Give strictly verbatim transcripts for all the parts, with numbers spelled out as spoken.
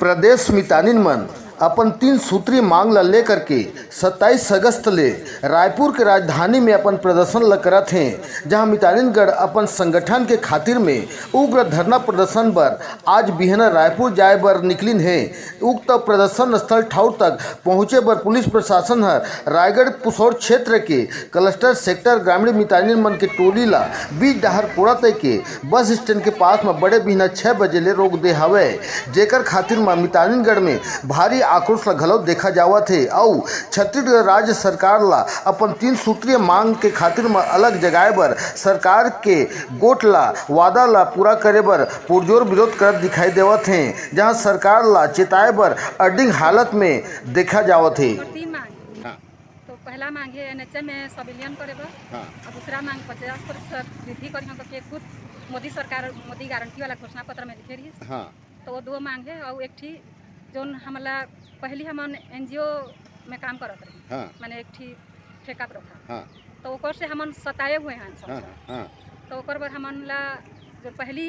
प्रदेश मितानिन मन अपन तीन सूत्रीय मांग ल लेकर के सत्ताईस अगस्त ले रायपुर के राजधानी में अपन प्रदर्शन ल करत हें, जहां मितानिनगढ़ अपन संगठन के खातिर में उग्र धरना प्रदर्शन बर आज बिहना रायपुर जाए बर निकलिन हे। उक्त प्रदर्शन स्थल ठाउर तक पहुंचे बर पुलिस प्रशासन हर रायगढ़ पुसौर क्षेत्र के क्लस्टर सेक्टर ग्रामीण मितानिन मन के टोली ला बीच डहार कोड़ा तय के बस स्टैंड के पास म बड़े बिहना छह बजे ले रोक दे हवय, जेकर खातिर म मितानिनगढ़ में भारी आक्रोश ला घलो देखा जावत हे। अउ छत्तीसगढ़ राज्य सरकार ला अपन तीन सूत्रीय मांग के खातिर म अलग जगाए बर सरकार के गोठ ला वादा ला पूरा करे बर पुरजोर विरोध करत दिखाई देवत हे, जहां सरकार ला चेताए बर अडिंग हालत में देखा जावत हे। तीन मांग। हाँ। तो पहला मांग है एनएचएम में संविलियन करे बर। हाँ। और दूसरा मांग पचास प्रतिशत वृद्धि करिहन करके खुद मोदी सरकार, मोदी गारंटी वाला घोषणा पत्र में लिखे रहिस। हाँ। तो वो दो मांग है और एक ठी जोन हमला पहली हमन एनजीओ में काम करत रही। हाँ। माने एक ठी ठेका प्रथा। हाँ। तो ओकर से हमन सताए हुए हैं सब। हाँ, हाँ। तो ओकर बर हमन ला जो पहली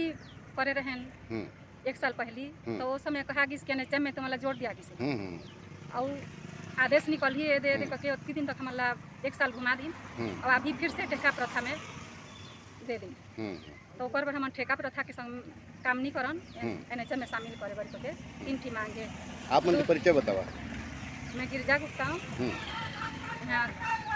करे रहन हम्म। एक साल पहली, हम्म। तो वो समय कहा गिस कि एनएचएम में तुम्हारा जोड़ दिया गिस। हम्म, हम्म। और आदेश निकल ही ये दे दे हम्म। करके उतनी दिन तक हमला एक साल घुमा दिन। हम्म। और अभी फिर से ठेका प्रथा में दे दिन। हम्म। तो ओकर बर हमन ठेका प्रथा के संग काम नहीं करन, हम्म। एनएचएम में शामिल करे बर करके तीन ठी मांग है। आप मन के तो परिचय बतावा। मैं गिरिजा गुप्ता हूँ। हम्म। यहाँ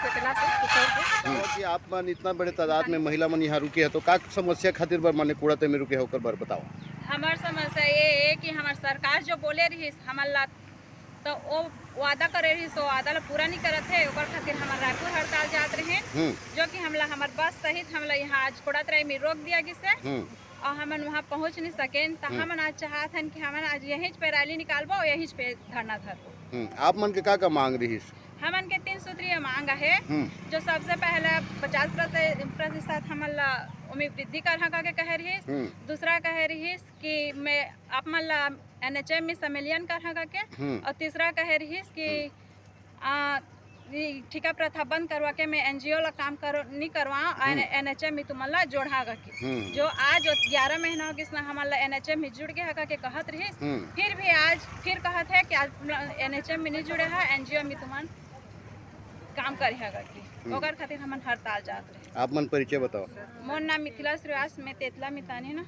केतला से, कुसौर से। हम्म। कि आप मन इतना बड़े तादाद में महिला मन यहाँ रुके हैं, तो का समस्या खातिर बर माने कूड़ा ते में रुके हैं, ओकर बर बताओ। हमार समस्या ये है कि हमार सरकार जो बोले रही हमर ला, तो वो वादा करे रही, सो वादा ला पूरा नहीं करत है, ओकर खातिर हमार रायपुर हड़ताल जात रहे, हम्म। जो कि हमला हमार बस सहित हमला यहाँ आज कोड़ातराई में रोक दिया गिस है। हम्म। और हमन वहाँ पहुँच नहीं सकेन, तो हम्म। हमन आज चाहत हन कि हमन आज यहीं पे रैली निकालबो और यहीं पे धरना धरबो। हम्म, आप मन के का का मांग रहिस? हमन के तीन सूत्रीय मांग आहे, हम्म। जो सबसे पहला पचास प्रति-, प्रतिशत हमन ला ओमे वृद्धि करहा करके कहे रहिस। हम्म। दूसरा कहे रहिस कि मैं आप मन ला एनएचएम में संविलियन करहा करके, हम्म। और तीसरा कहे रहिस कि हम्म। आ, ये ठेका प्रथा बंद करवा के मैं एनजीओ ला काम करो, नहीं करवा, हम्म। एनएचएम में तुमन ला जोड़हा करके। हम्म। जो आज ग्यारह महीना हो गिस ना, हमन ला एनएचएम में जुड़ गया करके कहत रहिस। हम्म। फिर भी आज फिर कहत है कि आज एनएचएम में नहीं जुड़े है, एनजीओ में तुमन काम करे है करके। हम्म। ओकर खातिर हमन हड़ताल जात रहे। आप मन परिचय बताओ। मोर नाम मिथिला श्रीवास, मैं तेतला मितानी ना।